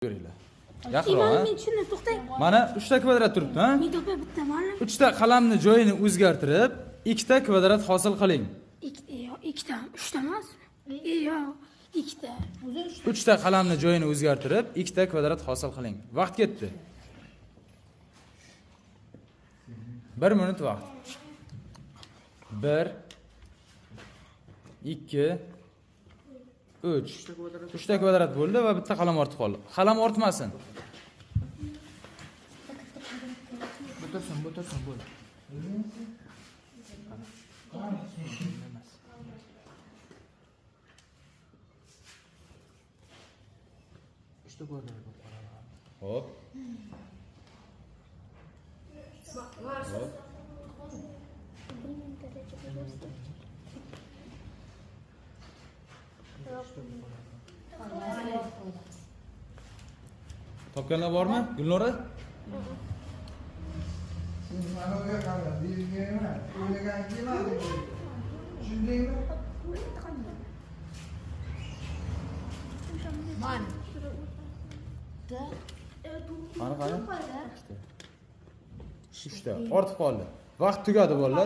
Ko'ringlar. Yaqinroq, ha? Men tushundim, to'xtang. Mana 3 ta kvadrat turibdi, ha? Men to'pla bitta ma'lum. 3 ta qalamni joyini o'zgartirib, 2 ta kvadrat hosil qiling. Ikkita, yo'q, ikkita, uchta emas. Yo'q, ikkita. 3 ta qalamni joyini o'zgartirib, 2 ta kvadrat hosil qiling. Vaqt ketdi. 1 minut vaqt. 1 2 3 3 ta kvadrat bo'ldi va bitta qalam ortib qoldi. Qalam ortmasin. Bu tursin, bu tursin, bo'ldi. Uchta kvadrat bo'lib qoladi. Hop. Hop. Topganlar bormi? Gulnora? Sen manaviga qara, belga emas, o'ylagan kelmadi. Tushundingmi? Mana. Qani qani? Uchta. Ortib qoldi. Vaqt tugadi bolalar.